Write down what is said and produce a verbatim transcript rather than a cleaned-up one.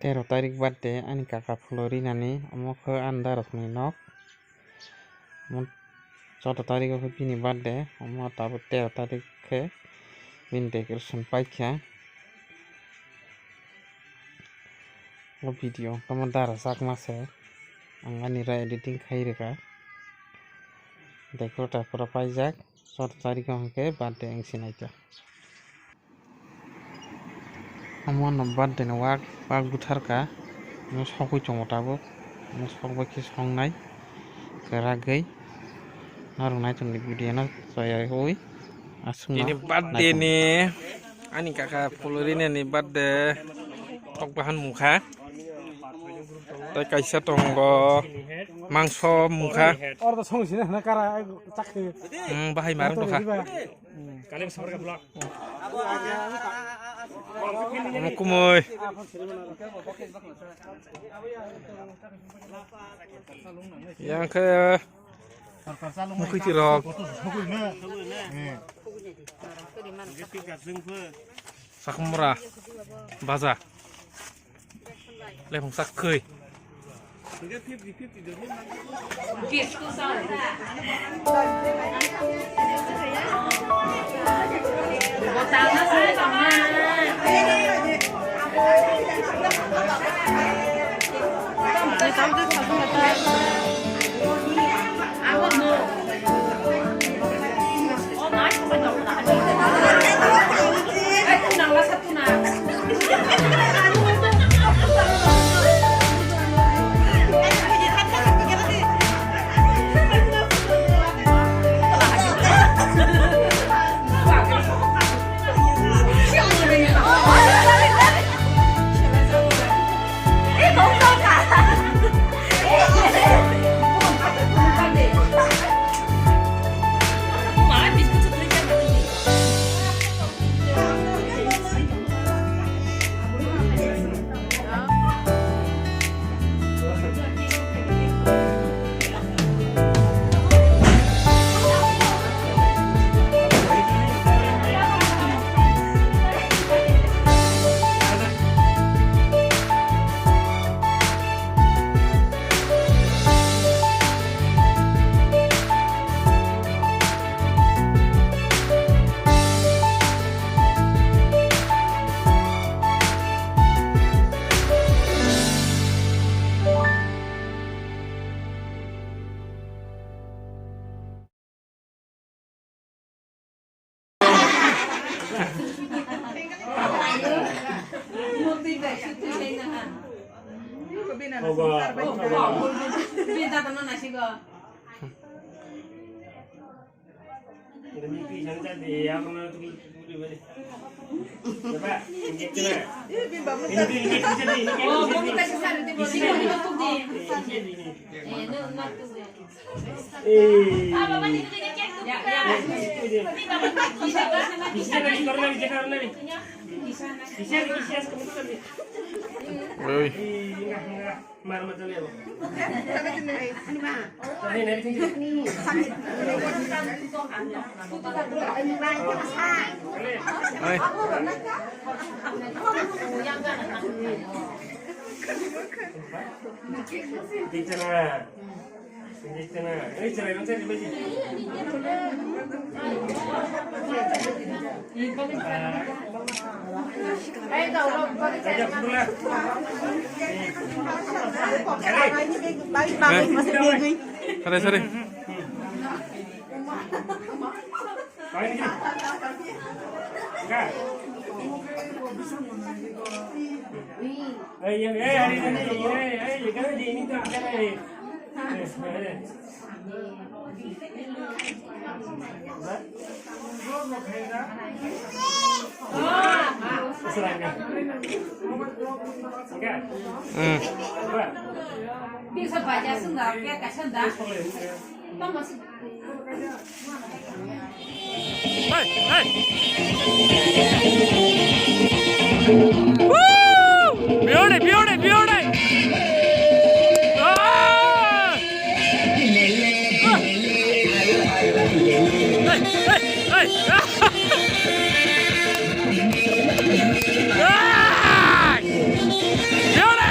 Tero tarik birthday ani kaka Florinani, omo khe ani darokni nok. Omo choudo tarik o khe bini birthday, omo tabuk tero tarik khe bini decoration paikha. O video tamo dara chakma se, ang ani ra editing khai rwkha. Decorator pura paijak, choudo tarik o hwnkhe birthday wng sinai kha. Omo no birthday ni wak, wak bwtharkha. Omo sogwi tongo tabuk. Omo sok bai khe songnai kwragwi. Norok naitok ni video no chayaiwi aswk no. Bini birthday ni, ani kaka Florinani birthday tok bahan mungkha. Tei kaisa tongo mangso mungkha. Oro to song sina hana kara chakhe. Hmm, bahai marwng tokha. Omo kumui. Yang khe mukhwiti rok. Sakhmura baja. Lephang sak khwi. Oi. Oi. Sorry, sorry. Hmm. Hey, hey. Woo! Beauty, beauty, beauty! Ah! Hey, hey, hey! Ah! Ah! Beauty!